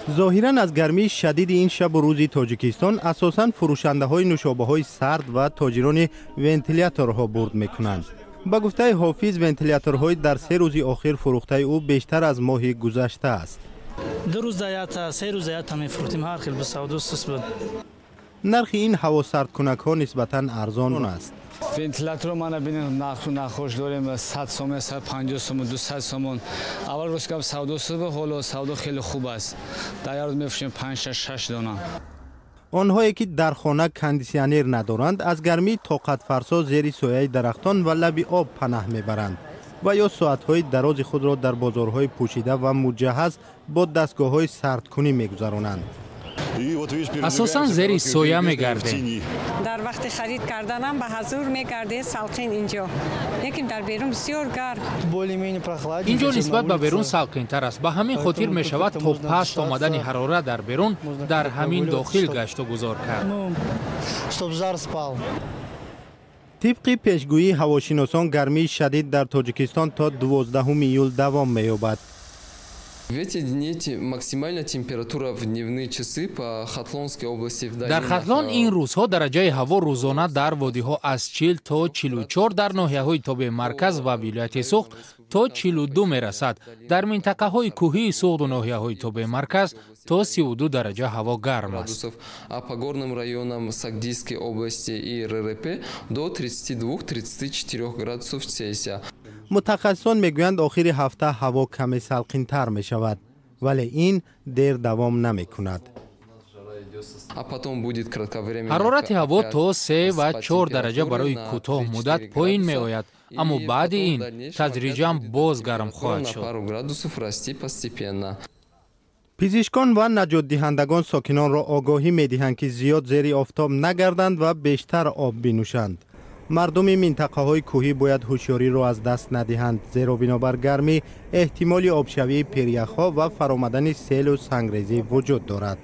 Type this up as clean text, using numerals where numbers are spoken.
Зоҳиран, аз гармии шадиди ин шабу рӯзи Тоҷикистон асосан фурӯшандаҳои нӯшобаҳои сард ва тоҷирони вентиляторҳо бурд мекунанд. Ба гуфтаи Ҳофиз, вентиляторҳои дар 3 рӯзи охир фурӯхтаи ӯ бештар аз моҳи гузашта аст. 2 рӯз да якта, 3 рӯз да якта мефурӯхтем. Ҳар хел савдо суст буд. Нархи ин ҳавосардкунакҳо нисбатан арзон аст. Вентиляторро мана бинед, нарху нархош дорем: 100 сомон, 150 сомон, 200 сомон. Аввал, рост гап, савдо суст буд, ҳоло савдо хеле хуб аст. Дар як рӯз мефурӯшем панҷ, шаш, шаш дона. Онҳое ки дар хона кондисионер надоранд, аз гармии тоқатфарсо зери сояи дарахтон ва лаби об панаҳ мебаранд ва ё соатҳои дарози худро дар бозорҳои пӯшида ва муҷаҳҳаз бо дастгоҳҳои сардкунӣ мегузаронанд. Асосан зери соя мегардем. Дар вақти харид карданам ба ҳазур мегардед, салқин инҷо, лекин дар берун бисёр гарм. Инҷо нисбат ба берун салқинтар аст. Ба ҳамин хотир мешавад то паст омадани ҳарорат дар берун дар ҳамин дохил гашту гузор кард. Тибқи пешгӯии ҳавошиносон, гармии шадид дар Тоҷикистон то 12 июл давом меёбад. В эти дни максимальная температура в дневные часы по Хатлонской области в Дар Хатлон ин рӯзҳо дараҷаи ҳаво рӯзона дар водиҳо аз 40 то 44, дар ноҳияҳои тобеи марказ ва вилояти Суғд то 42 мерасад. Дар минтақаҳои кӯҳии Суғду ноҳияҳои тобеи марказ то 32 дараҷа ҳаво гарм аст. А по горным районам Согдийской области и РРП до 32-34 градусов Цельсия. Мутахассисон мегӯянд, охири ҳафта ҳаво каме салқинтар мешавад, вале ин дер давом намекунад. Ҳарорати ҳаво то 3 ва 4 дараҷа барои кӯтоҳ муддат поин меояд, аммо баъди ин тадриҷан боз гарм хоҳад шуд. Пизишкон ва наҷотдиҳандагон сокинонро огоҳӣ медиҳанд, ки зиёд зери офтоб нагарданд ва бештар об бинӯшанд. Мардуми минтақаҳои кӯҳӣ бояд ҳушёриро аз даст надиҳанд, зеро бинобар гармӣ эҳтимоли обшавии пиряхҳо ва фаромадани селу сангрезӣ вуҷуд дорад.